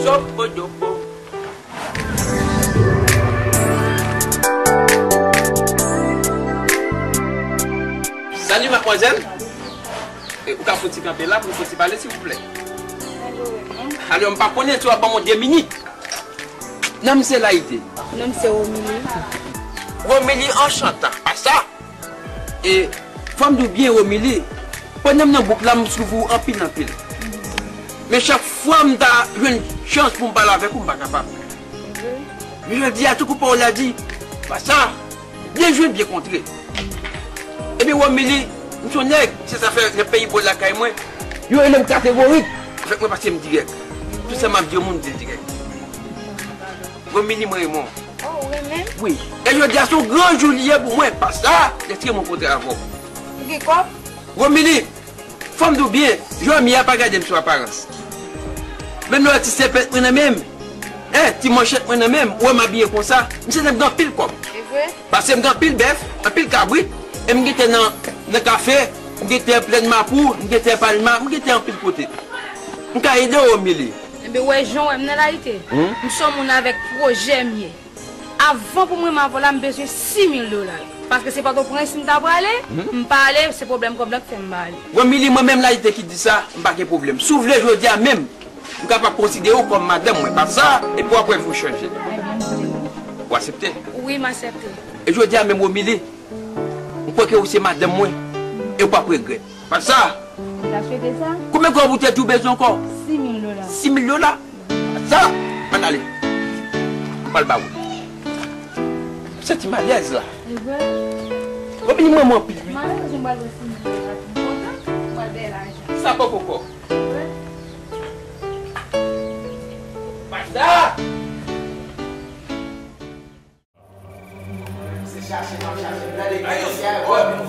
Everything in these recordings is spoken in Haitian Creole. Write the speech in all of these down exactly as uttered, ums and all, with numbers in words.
Dopo, dopo. Salut, mademoiselle. E, ou ka fouti kanpe la pou nou fouti pale, silvouplè? Alo, m pa konnen si w ap ban mwen de minit. Non, m se Layite. Non, m se Romili. Romili, anchantan. Pa sa? E, fò m di w byen, Romili, pandan m nan bouk la, m soufri w anpil, anpil. Men chak fwa m ta jwenn chans pou m pale avèk ou, m pa kapab. Men jodi a, tankou pawòl la di, pa sa, byen jwe, byen kontre. Ebyen, Romili, m se yon nèg, se sa fè nan peyi bò lakay mwen, yo rele m kategorik avèk mwen paske m dirèk. Tout sa m ap di yo, moun di l dirèk. Romili, mwen renmen w. Oh, ou renmen m? Wi. E jodi a se yon gran jou li ye pou mwen, pa sa, lè ti mwen kontre avè w. Ou gen kòb? Romili, fò m di w byen, Jòmi a pa gade m sou aparans. Menm lè w wè ti sèpèt mwen nan men m, en, ti manchèt mwen nan men m, ou wè m abiye konsa, m se nèg gen anpil kòb. Se vre? Paske m gen anpil bèf, anpil kabrit, e m gentan nan, nan kafe, m gentan Plèn Mapou, m gentan Palma, m gentan anpil kote. M ka ede w, Romili. Ebyen, w wè jan w wè m nan Layite. Hmm? M se yon moun avèk pwojè m ye. Avan pou mwen m avè w la, m bezwen sis mil dola. Paske se Pòtoprens m ta prale, hmm, m pa ale, se pwoblèm kòb la k fè m pa ale. Romili, mwen menm Layite ki di sa, m pa gen pwoblèm. Si w vle jodi a menm, m kapab konsidere w kòm madanm mwen. Pa sa, epi w ap wè vi w chanje. Ou aksepte? Wi, m aksepte. E jodi a menm, Romili, m kwè ke ou se madanm mwen, e ou p ap regrèt. Pa sa? Ou ta swete sa? Konbyen kòb ou te di w bezwen ankò? Sis mil dola. Sis mil dola? Sa, ann ale. M pral ba ou. M santi m alèz la. E vre? Ou vin mwen, mwen anpil, wi. M alèz, m pral wè si m kontan, m pral bay lajan. Sa poko kò. E vre? Basta! Se chache m ap chache, m tande gen isi a, e vre. M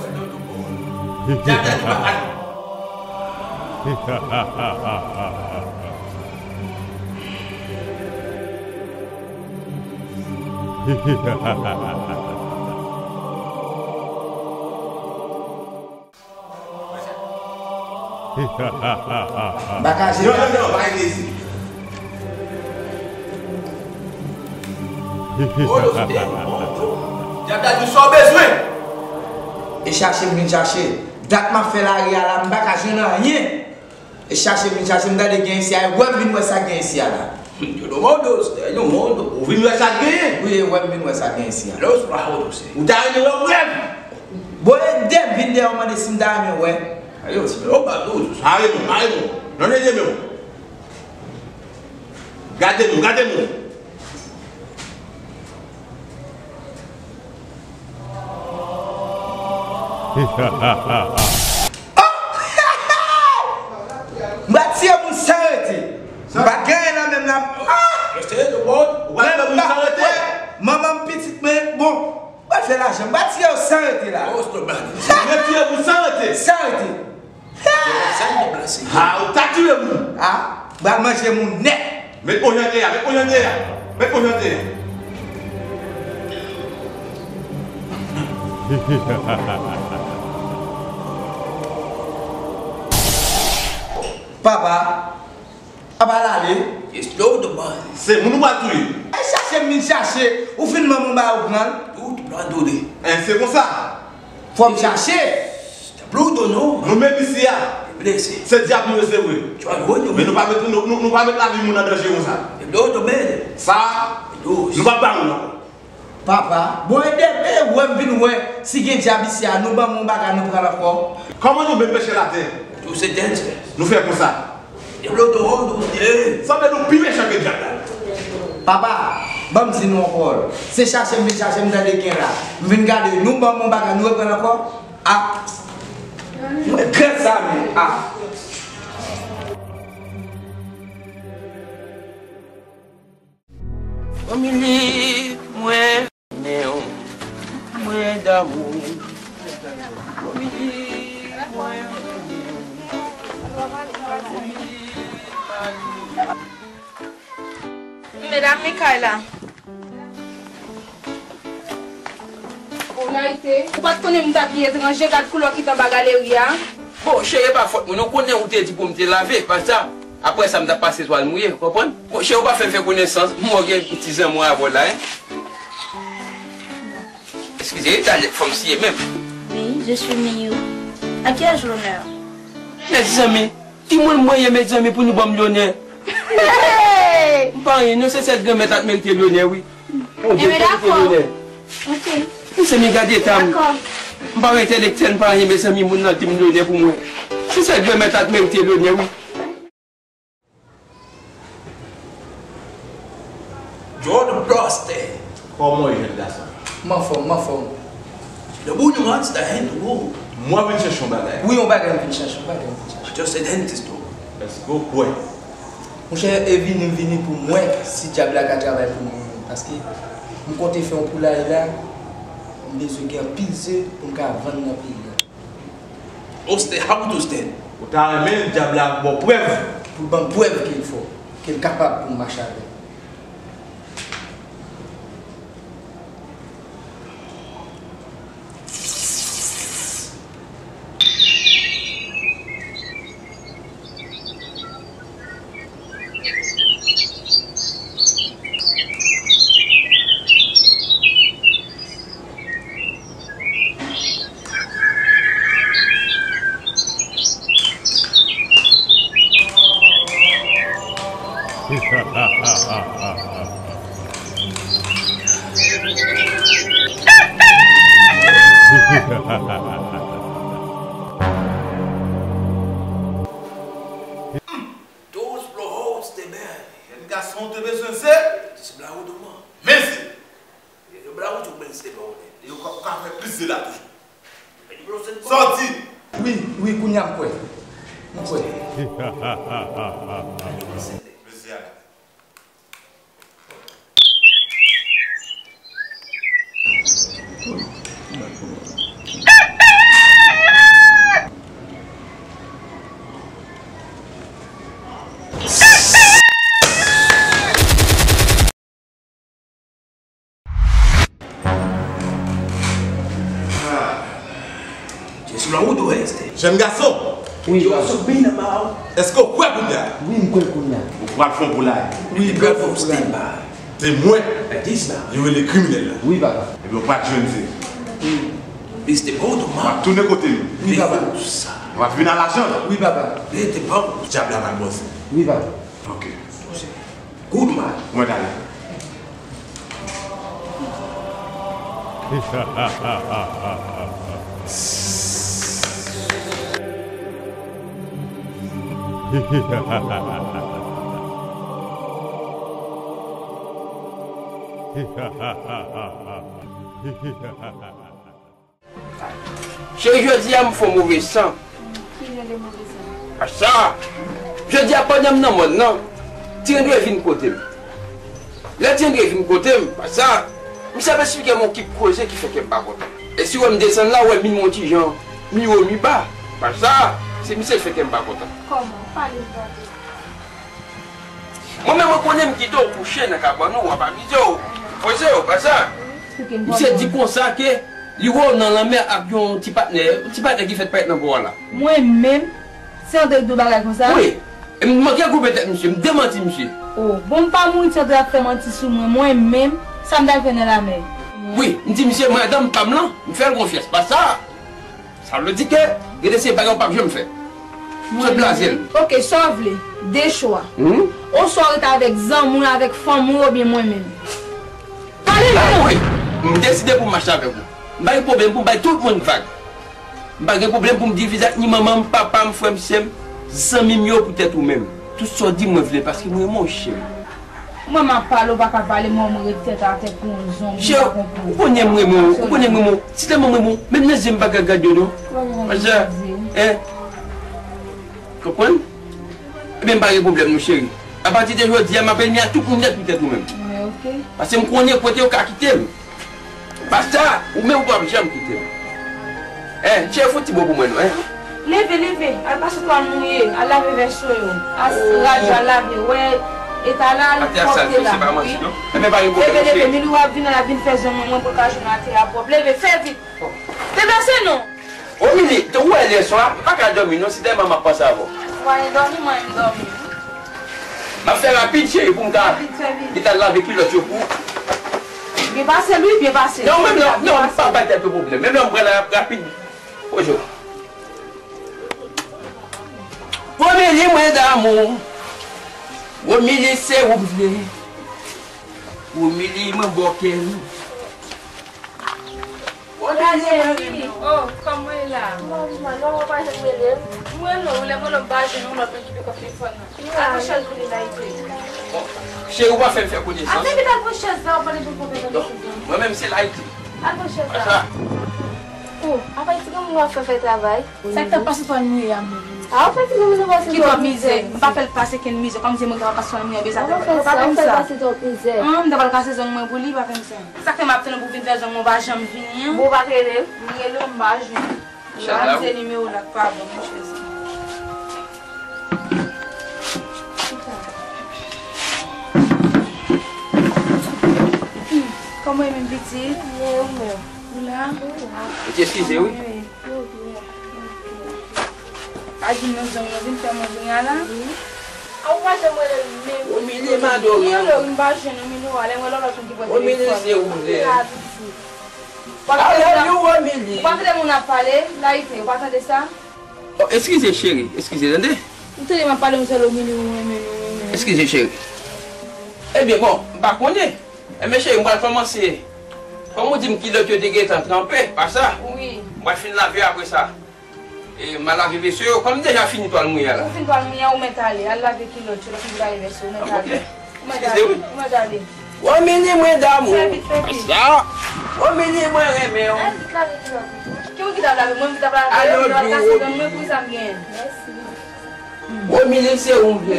pa ka jere avèk. Non, non, non, pa egziste. Oh, non, se te bon, bon. Dyab la di sa w bezwen. E chache m vin chache. Dat m ap fè lari a la, m pa ka jwenn anyen. E chache m vin chache m, tande gen isi a, e wè m vin wè sa gen isi a la. Yo do mondo, yo do mondo. Ou vin wè sa k genyen? Wi, e wè m vin wè sa gen isi a. Los Rahodos. Ou ta renmen wè w rèv? Bon, e de vin dèyè w mande si m ta renmen wè. Ayo, ti blo ba do. Arete, arete. Non, non, non, non. Gade nou, gade nou. M pa tiye moun san rete. M pa gen anyen nan men m la. Ah! Yo se de bon, ou pa tiye moun san rete. Manman m, pitit mwen, bon, m pa fè lajan. M pa tiye yo san rete la. Oh, stop, man. Yo tiye moun san rete. San rete. Yo, sa yo deplase. Ah, ou ta tiye moun. Ah, m pral manje moun nèt. Met on jan te a, met on jan te a. Met on jan te a. Papa, apa l ale? It's not the man. Se moun ou pa touye. Ay, chache m vin chache. Ou fin ban m yon bagay ou pran l. Tout pran dode. En, se konsa. Fò m chache. Tablo dono. Nou menm isi a. Blese. Se dyab nou ye, se vre. Men nou pa met, nou, nou, nou pa met lavi moun an danje konsa. Tablo dono. Sa, nou pa ba moun ankò. Papa, bon, ede, e wè m vin wè si gen dyab isi a, nou ban m yon bagay, nou pran l ankò. Kòman nou menm pèche latè? Tou se dangerous. Nou fè konsa. Debloto, nou ye. Sanble nou pi mechan ke dyab la. Papa, ban m di nou yon pawòl. Se chache m vin chache m tande gen la. M vin gade, nou ban m yon bagay, nou reprann ankò. Ah. Mwen regrèt sa, men. Ah. Romili, mwen renmen w, mwen damou. Romili, mwen renmen w. Medam, men kay la. Ou pa t konnen m t ap vin etranje, gad koulè w kite anba galeri a. Bon, cheri, e pa fòt mwen non, konnen ou te di pou m te lave, pa sa. Apre sa, m t ap pase twal mouye, w konprann? Monchè, ou pa fè m fè konesans, m wè w gen ti zanmi w avè w la, en. Eskize, wi, talè, fò m siye menm. Oui, je suis Miyu. À qui ai-je l'honneur? Mezanmi, ki moun mwen ye, mezanmi, pou nou ban m lonè? Hey! M pa anyen, non, se sèl Granmèt la k merite lonè, wi. Bondye k merite lonè. Ok. Mezanmi, gade eta m. Dakò. M pa entèlektyèl, m pa anyen, mezanmi, moun nan di m lonè pou mwen. Se sèl Granmèt la k merite lonè, wi. Jordan Prosper. Kòman w ye, jèn gason? M anfòm, m anfòm. The good man, the hand to go. Mwen vin chèche yon bagay. Wi, yon bagay m vin chèche, yon bagay m vin chèche. Just a dentist, though. Èske w kwè? Monchè, e vini m vini pou m wè si dyab la ka travay pou mwen, paske m konte fè yon poulaye la, m bezwen gen anpil ze pou m ka vann nan peyi a. Oste, how to stand? Ou ta renmen dyab la ba w prèv? Pou l ban m prèv ke l fò, ke l kapab pou m mache avè l. Those blowouts te bèl. Jèn gason te bezwen ze. Dis blowouts de mwen. Men ze. Yo blowouts ou men se bon. Yo ka, ka fè plis ze la toujou. Sa w di? Wi, wi, kounye a m kwè. M kwè. Mesye a. Jèn gason! Wi, papa. Èske w kwè kounye a? Wi, m kwè kounye a. Ou pral fè yon poulaye. Wi, m pral fè yon poulaye. Se mwen. Yo rele kriminèl la. Wi, papa. Ebyen, ou pral jwenn ze. Wi. W ap tounen kote m. Wi, papa. W ap vin a lajan. Wi, papa. Dyab la pral ba w ze. Wi, papa. Ok. Good man. Mwen t ale. Cheri, jodi a m fè w move san. Ki jan de move san? Pasa, jodi a pandan m nan mòn nan, Ti Andre vin kote m. Lè Ti Andre vin kote m, pasa, misye ap esplike m yon kip koze ki fè kè m pa kontan. E si w wè m desann la, w wè m yon ti jan mi wo mi ba. Pasa, se misye k fè kè m pa kontan. Kòman? Pale m tande. Mwen menm, mwen konnen m kite w kouche nan kabann ou, w ap amize w, poze w, pa sa. Misye di konsa ke li wè w nan lanmè ak yon ti patnè, yon ti patnè ki fèk parèt nan bò a la. Mwen menm, Ti Andre di w bagay konsa? Wi. E m manke goumen tèt misye, m demanti misye. O, bon, m pa mouri, Ti Andre ap fè manti sou mwen. Mwen menm, sa m t al fè nan lamè? Wi, m di misye madanm pa m lan, m fè l konfyans, pa sa. Sa vle di ke gen de seri bagay ou p ap janm fè. Sot blaze l. Ok, sa w vle? De chwa. Oswa w rete avèk zanmi w, avèk fanmi w, oubyen mwen menm. Pale la! Anmwey! M deside pou m mache avèk ou. M pa gen pwoblèm pou m bay tout moun vag. M pa gen pwoblèm pou m divize ak ni manman m, papa m, frè m, sè m, zanmi m yo poutèt ou menm. Tout sa w di mwen vle, paske mwen renmen w, cheri. Mwen m ap pale, ou pa ka pale, mwen m ret tèt atè kou yon zonbi, m pa konprann. Ou konnen m renmen w, ou konnen m renmen w. Si tèlman m renmen w, menm nan zye m pa ka gade w non. Paske, en, konprann? Ebyen, m pa gen pwoblèm non, cheri. Apati de jodi a, m ap ènmi a tout moun nèt poutèt ou menm. Paske m konnen kote w ka kite m. Pasta, ou menm ou p ap janm kite m. En, cheri, fè yon ti bo pou mwen non, en. Leve, leve, al pase twal mouye, al lave vèso yo. As rad yo, al lave, wè eta la, al pwòpte la, wi. Leve, leve, Mili w ap vin la, l ap vin fè zon mwen, mwen pou l ka jwenn atè a pwòp. Leve, fè vit. Deplase non. O Mili, ou wè lè swa, m pa ka dòmi non, si tèlman m ap panse avè w. Ou pa gen dòmi, mwen m dòmi. M ap fè rapid, cheri, pou m ka gentan lave kilòt yo pou ou. Byen pase l wi, byen pase l. Non, menm lè, non, pa bay tèt ou pwoblèm. Menm lè m pran la rapid. Bonjou. Romili mwen damou. Romili se ou m vle. Romili mwen bòkèl. Romili mwen renmen. Oh, kòman w ye la? Mwen pa janm rele m. Mwen rele w, lè mwen rele w m pa jwenn ou, lòt moun ki pik ap telefòn nan. Al pran chèz ou li la, Ite. Bon, cheri, ou pa fè m fè konesans. Al vin al pran chèz la, ou pale pou konpè nan chèz la. Mwen menm se la, Ite. Al pran chèz la. Ou, apa Ite gen moun w ap fè fè travay? Sa k t ap pase twal mouye a menm? A, ou fè ti moun nan pase twòp mizè. Ki twòp mizè? M pa fè l pase kenn mizè. Kòm se mwen ki t ap pase twal mouye a, bezwen pa fè m sa. An, m ta pral kase zong mwen pou li, pa fè m sa. Sa k fè m ap tann ou pou vin fè zong mwen, ou pa janm vini an. Bon, ou pa t rele m? M rele w, m pa jwenn. Chèz la, wi. Se nimewo w la k pa bon, men chèz la. Kòman w ye menm pitit? Byen, ou menm? Ou la? Ou la. Ou te eskize, wi. Wi. A di nou zong nou vin fè mwen kounye a la? Wi. A ou pa janm rele l menm. Romili, m adore w. Mwen rele w, m pa jwenn Romili, w ale mwen lòt moun ki pran telefòn. Romili, se ou m vle. Ou pa tande moun ap pale, Layite, ou pa tande sa? Oh, eskize, cheri, eskize, tande. M tande m ap pale, m sèl Romili, ou renmen, ou renmen. Eskize, cheri. Ebyen, bon, m pa konnen. Ebyen, cheri, m pral kòmanse. Kòm ou di m kilòt yo te gentan tranpe, pa sa? Wi. M pral fin lave apre sa. E, m a lave veso yo, kòm m deja fini twal mouye a la. Ou fin twal mouye a, ou mèt ale. Al lave kilòt yo, lè w fin lave veso, ou mèt ale. Ok. Ou mèt ale. Ou mèt ale. Romili mwen damou. Fè vit, fè vit. Sa. Romili mwen renmen w. Al vit lave kilòt yo. Ki ou ki t ap lave? Mwen ki t ap lave yo, m t ap kase zong mwen pou sa m genyen. Mèsi. Romili se ou m vle.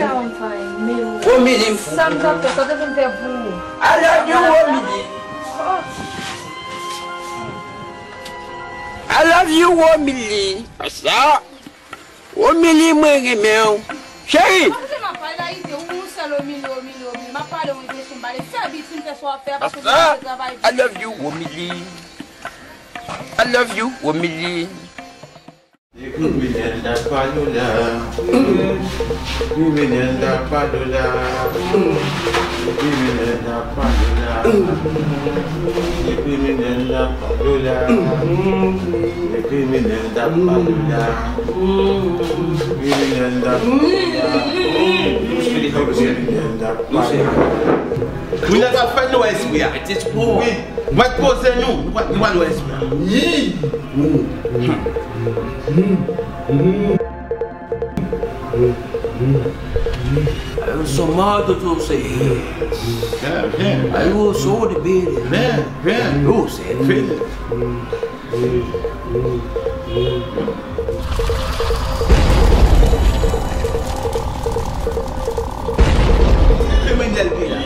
Romili m fou. Sa m t ap fè, sa w te vin fè pou ou. I love you, Romili. I love you, Romili. Sa. Romili, mwen renmen w. Cheri. Mwen m ap pale la, Ite, ou yon sèl Romili, Romili, Romili. M ap pale, ou rete sou m pale. Fè vit, fin fè sa w ap fè, paske mwen ap fè travay vit. I love you, Romili. I love you, Romili. Kriminèl da pa dola. Kriminèl da pa dola. Kriminèl da pa dola. Kriminèl da pa dola. Kriminèl da pa dola. Kriminèl da pa dola. Kriminèl da pa dola. Kriminèl pa fè nou espri a. Wi. Mwen poze nou. Nou pral wè espri a. Wi. Aí eu sou mal, doutor, sei. Vem, vem. Aí eu sou de Bíblia. Vem, vem. Eu sei. Vem. Kriminèl ki la.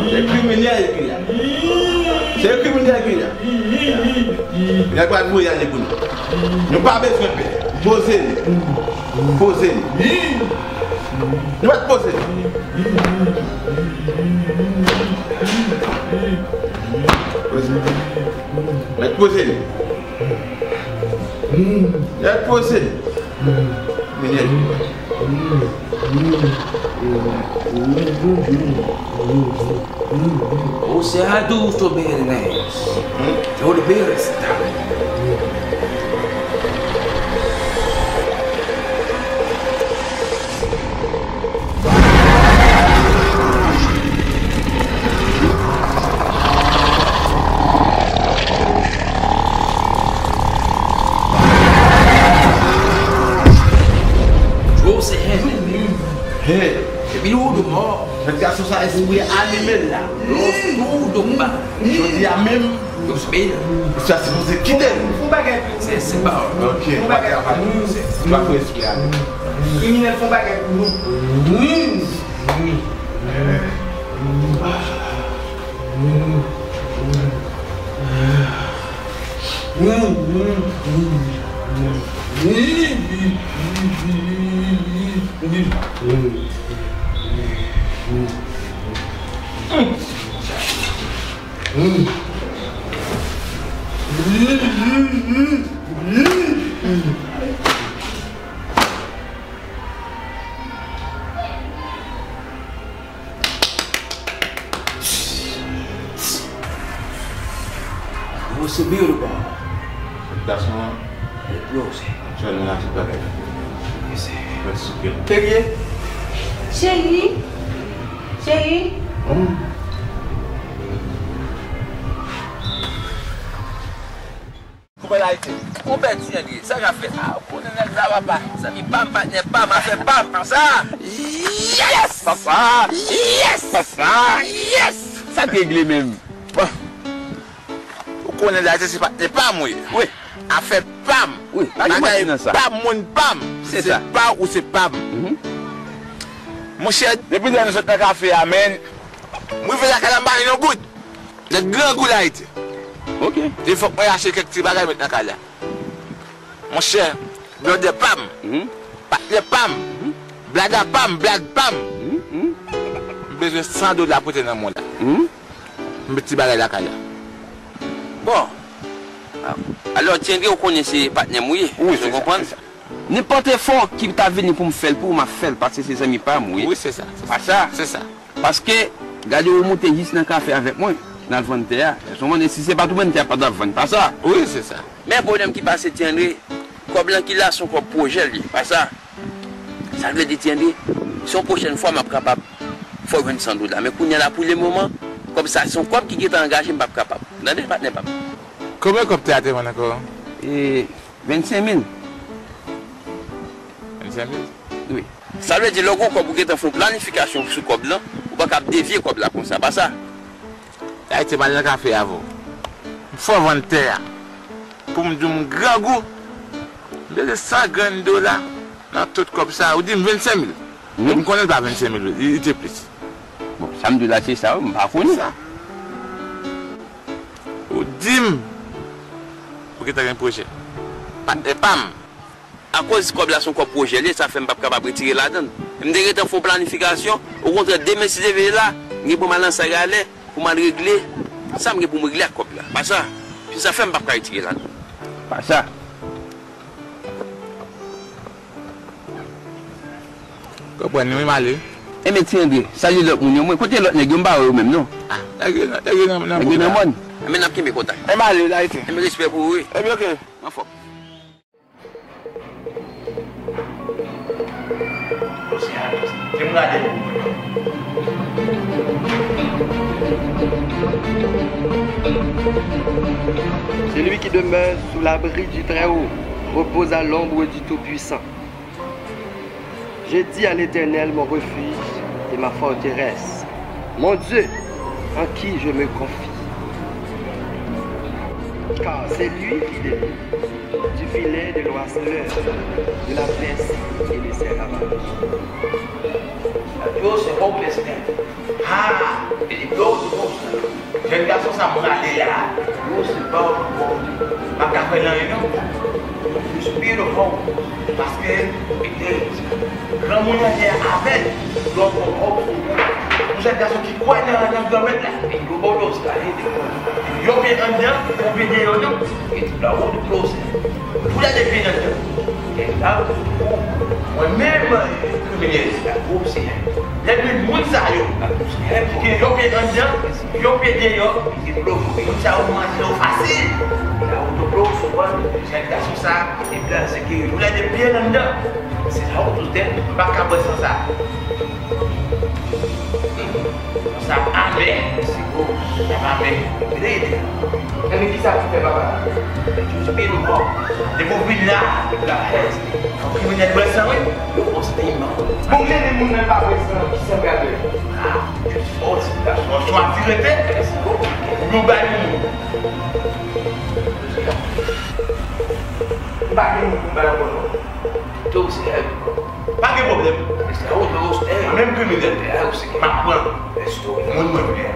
Se kriminèl ki la. Se kriminèl ki la. Nèg pral voye ale pou nou. Nou pa bezwen pè. Poze li. Poze li. Nou mèt poze li. Mèt poze li. Mèt poze li. Mèt poze li. Você é adulto, Bernes. Hum? Júlio Bernes. José Henry. Hey. Epi nou do mò. Fèt gason sa espri anime l la. Los tudo ba. Jodi a menm. Los bela. Sa se pou se kite l. Fon bagay pou nou. Se, se pa. Ok. Fon bagay pou nou. Fwa pou espri a. Kriminèl fon bagay pou nou. It's a beautiful. Gason an, yo, se aktyèlman la tout bagay. Mèsi. Serye? Cheri, cheri. Kouman la ete? Kouman ti André? Sa k ap fèt? Ah, ou konnen nèg la, papa. Zanmi pa m, patnè pa m, afè pa m, sa. Yes! Papa! Yes! Papa! Yes! Sa k regle menm? Bon. Ou konnen la, se patnè pa m, wi. Wi. Afè pa m. Wi, pa gen manti nan sa. Bagay pa m, moun pa m. Se pa ou, se pa m. Monchè, depi lè nou sot nan kafe a, menn, m rive lakay la, m pa jwenn yon goud. Nèg grangou la ete. Ok. E fòk mwen achte kèk ti bagay met nan kay la. Monchè, blòdè pa m, patnè pa m, blada pa m, blad pa m. M bezwen san dola pote nan men w la. M met ti bagay lakay la. Bon. Alò, Ti André, ou konnen se patnè m ou ye. Wi, se sa, se sa. Nenpòt efò ki ta vini pou m fè l pou ou, m ap fè l, paske se zanmi pa m ou ye. Wi, se sa. Pa sa. Se sa. Paske, gade ou moute jis nan kafe avèk mwen, n al vann tè a. Èske w konnen si se pa t ou menm tè a pa t ap vann, pa sa? Wi, se sa. Men pwoblèm ki pase, Ti André, kòb lan ki la se yon kòb pwojè l ye, pa sa? Sa vle di, Ti André, se yon pwochèn fwa m ap kapab fè w jwenn san dola. Men kounye a la, pou le moman, kòb sa se yon kòb ki gentan angaje, m p ap kapab. Tande, patnè pa m? Konbyen kòb tè a te vann ankò? E, vennsenk mil. Vennsenk mil? Wi. Sa vle di, lè w gen yon kòb, ou gentan fè yon planifikasyon sou kòb lan, ou pa kab devye kòb la konsa, pa sa? Ayiti, m al nan kafe avè w. M fè w vann tè a. Pou m di w m grangou, m bezwen san grenn dola nan tout kòb sa. Ou di m vennsenk mil. Wi. M konnen l pa vennsenk mil, li, li te plis. Bon, sa m di w la, se sa, wi, m pa konnen. Sa. Ou di m, ou gentan gen pwojè. Patnè pa m. Akoz kòb la se yon kòb pwojè li ye, sa fè m p ap kapab retire ladan l. M te gentan fè yon planifikasyon, okontrè, demen si Dye vle la, m gen pou m al nan Sagalè, pou m al regle sa m gen pou m regle ak kòb la. Pa sa, se sa fè m p ap ka retire ladan l. Pa sa. Konprann wi, m ale. Enben, Ti André, salye lòt moun yo. Mwen, kote lòt nèg yo? M pa wè yo menm, non. Ah, nèg yo nan, nèg yo nan, nan mòn. Nèg yo nan mòn. Enben, n ap kenbe kontak. E m ale, Ayiti. Enben, respè pou ou, wi. Enben, ok. Anfòm. Se m gade pou mwen. Celui qui demeure sous l'abri du Très-Haut repose à l'ombre du Tout-Puissant. Je dis à l'Éternel, mon refuge et ma forteresse, mon Dieu, en qui je me confie. Car c'est lui qui délivre du filet de l'oiseleur, de la peste et de ses ravages. Yo, se bon prezidan. Ha! Filipo, se bon sa. Jèn gason sa prale la. Yo, se pa w, Bondye. M pa ka fè l anyen, non. Respire fò. Paske, granmoun nan ye avè l. Yon jèn gason ki kwè nan, nan Granmèt la. Yo, bon, yo, se pa ede. Yon pye anndan, yon pye deyò, non. E ti la wot, yo, se Pou lè de pye nan tèt ou. Kèk la, ou, mwen menm, kriminèl, la, ou, Seyè. Lè vin moun sa yo, ki gen yon pye anndan, yon pye deyò, ki bloke. Moun sa yo manje yo fasil. La, ou, ou, ou, ou, jèn gason sa, e blan, se ki, pou lè de pye anndan. Se la, ou, ou, tèt, ou pa ka bwè san sa. Sa amè, se gwo, sa pa amè. Rete. Enben, kisa pou fè, papa? Jis pi nou mò. Depi w vin la, la fè. Yon kriminèl bwè san, wi. Yo konstèy, man. Bon, men moun nan pa bwè san, kisa m pral fè? Ah, jis fò, se gason, swa ti rete. Ou bay moun. M pa gen moun pou m bay ankò, non. Tou, se Pa gen pwoblèm. Mwen menm kriminèl, m ap pran moun mwen vle a.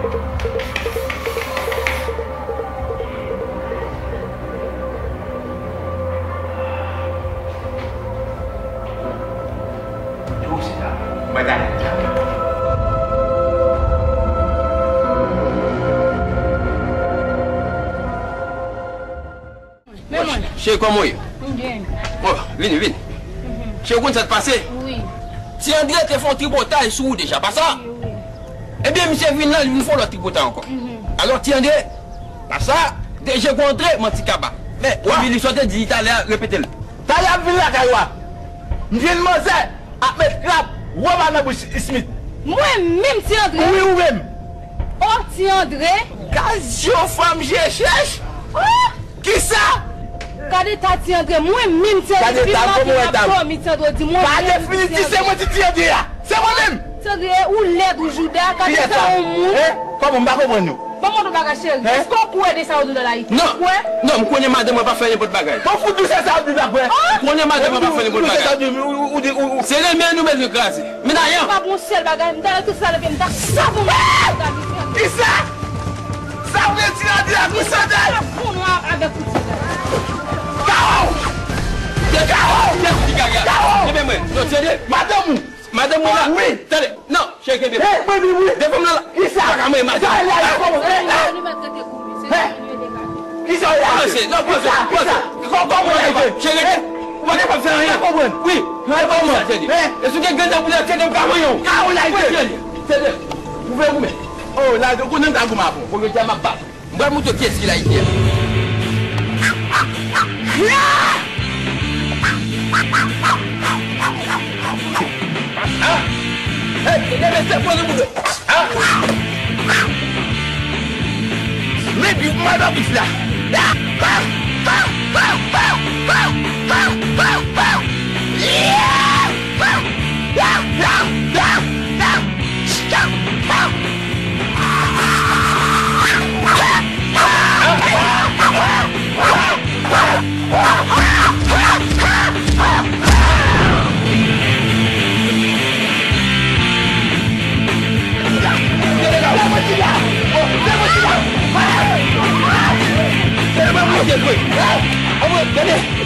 Yo, se la. Mwen gade. Men mwen. Cheri, kòman w ye? M byen. Oh, vini, vini. Cheri, ou konn sa k pase? Wi. Ti André te fè yon tripotay sou ou deja, pa sa? Wi, wi. Ebyen, misye vin la, li vin fè yon lòt tripotay ankò. Alò, Ti André, pa sa, Te je kontre, manti kaba. Men, Emily, sa w te di talè a, repete l. Talè a m vin lakay ou a. M jwenn manzè ap met krab, wòb a nan bouch Smith. Mwen menm, Ti Andre? Wi, ou menm. Oh, Ti Andre. Gad yon fanm je chèch. Oh! Kisa? Gade ta Ti Andre, mwen menm, Ti Andre, depi maten m ap dòmi, Ti Andre, di mwen menm, Ti Andre. Pa definitif, se mwen, Ti Andre a. Se mwen menm. Ti Andre, ou lèd, ou jouda, gade sa yon moun. Kòman m pa konprann nou? Ban m yon bagay, cheri. Èske w kwè de sa yo di w nan Ayiti? Non. Ou kwè? Non, m konnen madanm mwen pa fè nenpòt bagay. Bon, fout dousè sa yo di w pa kwè. M konnen madanm mwen pa fè nenpòt bagay. Se renmen nou bezwen kraze. Men ayen. Pa bon sèl bagay, m ta tout sa leve, m ta sa pou mwen. Kisa? Sa vle di la di la pou sandal? Sa pou nou avèk ou di la. Kawo! Kawo! Kawo! Kenbe mwen. Non, tande. Madanm ou. Madanm mwen la. Wi. Tande. Non, cheri, kenbe. Hey, mwen di wi. Devan mwen la. Kisa? Pa ka mwen, madanm. Sa la, kòman? Hey, hey. Kisa w ye? Panse, non, panse, panse. Kòman w ye? Cheri, ou pa kapab fè anyen. Wi. Mwen pa konprann. E si w gen grenn pou lè, tande m ka manyen w. Ka ou la ite. Tande. Ou vle goumen. Oh, la, ou konnen m ka goumen avè w. Bon, yo di a m ap bat. M pral montre w kiyès ki la ite a. Ah! Hey, mesye, pran nan boul yo. Ah! Men, pi mal pa pis la.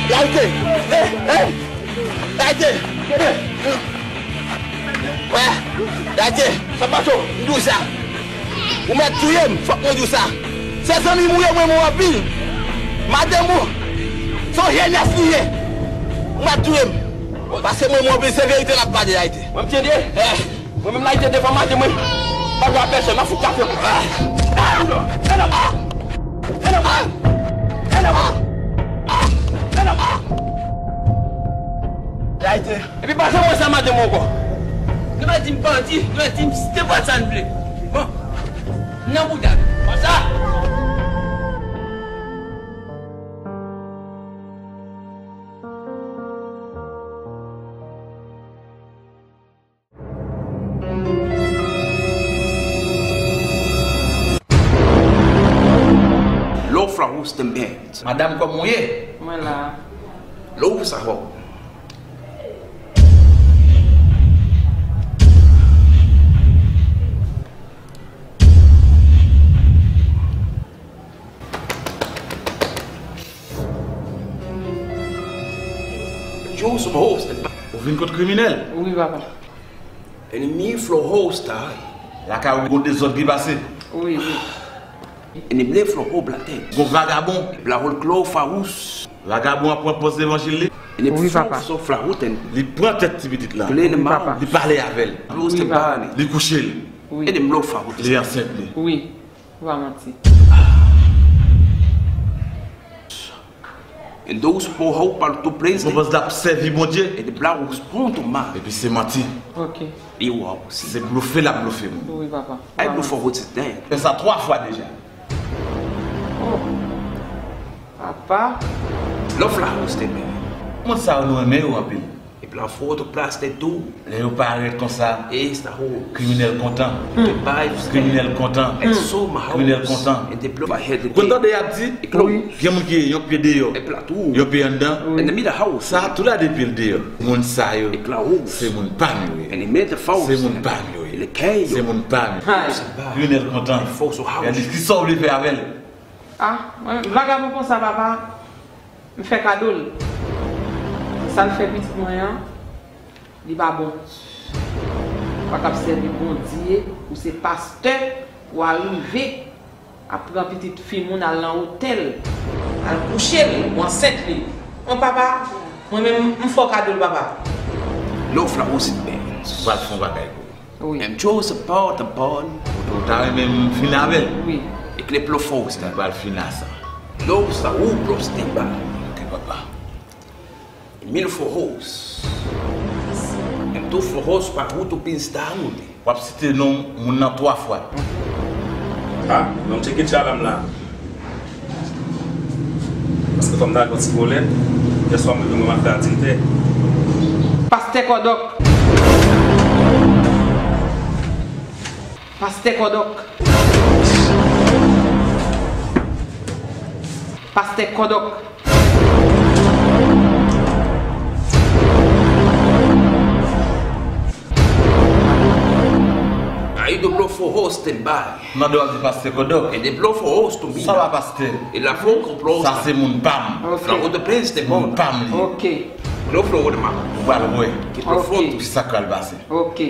Gade! Gade! Wè, gade, sa pa cho, m di w sa. Ou mèt touye m, fòk mwen di w sa. Se zanmi m ou ye, mwen renmen w anpil. Madanm ou, se yon jenes li ye. Ou mèt touye m. Paske mwen renmen w anpil, se verite n ap pale, Ayiti. Mwen m tande. Eh. Mwen menm la ite devan madanm mwen. Pa jwe a pèsòn, m ap fout kafe. Epi pa janm wè sa madanm mwen ankò. Nou mèt di m bandi, nou mèt di m nenpòt sa n vle. Bon, nan bouda nou. Konsa. Lofla Rostenband. Madanm, kòman w ye? Mwen la. Lofla Rob. Joseph Host. Ou vin kot kriminèl? Wi, papa. Enemy Flow Host, ay. Lakay ou gon dezòd ki pase. Wi, wi. Enemy Flow Host, Black Tank. Gon vagabon. Black Hole Claw Farous. Vagabon ap pran pòz levanjil li. Wi, papa. Li pran tèt ti pitit la. Wi, papa. Li pale avè l. Wi, papa. Li kouche l. Wi. Li ansent li. Wi. Ou pa manti. And those who hold power to praise. Mwen panse l ap sèvi Bondye. And the blood was born to man. Epi se manti. Ok. Li wa osi. Se blofe l ap blofe moun. Wi, papa. Ay blofe wot se den. Fè sa twa fwa deja. Oh. Papa. Lofla Rostenband. Moun sa yo nou renmen yo anpil. Epi la foto plas tèt tou. Lè yo parèt konsa, kriminèl kontan. Kriminèl kontan. Kriminèl kontan. Ou konn tande y ap di, gen moun ki yon pye deyò, yon pye anndan. Sa a tou la de pye l deyò. Moun sa yo, se moun pa m yo ye. Se moun pa m yo ye. Se moun pa m yo ye. Kriminèl kontan. Gade kisa w vle fè avè l. Ah, mwen, vagabon konsa, papa, m fè kado l. Sa l fè pitit mwen an, li pa bon. Ou pa kab sèvi Bondye, ou se pastè, pou w arive ap pran pitit fi moun al nan otèl, al kouche l, ou ansent li. Mwen, papa, mwen menm, m fè w kado l, papa. Lofla Rosenberg. Ou pral fè yon bagay pou ou. Wi. M Joseph Porte Bonne. Ou ta renmen m fin avè l? Wi. Ekle plo fòs. M pral fin a sa. Lo sa ou blo stand by. Ok, papa. Emil Foros. M tou Foros pa ou tou pin star nou te. W ap site non moun nan twa fwa. Ah, non, m tcheke tchalam la. Paske fò m ta gon ti bolèt, yèswa mwen vin mwen ap fè atiltè. Pastè Kòdòk. Pastè Kòdòk. Pastè Kòdòk. Ayi do blo Foros stand by. Nan do ap di pastè Kòdòk. E de blo Foros to mi. Sa va pastè? E la fo konplo. Sa se moun pa m. Ok. Flow the place the moun pa m li. Ok. Lo Flow the ma. Ou pral wè. Ki profondo. Ki sa k pral pase? Ok.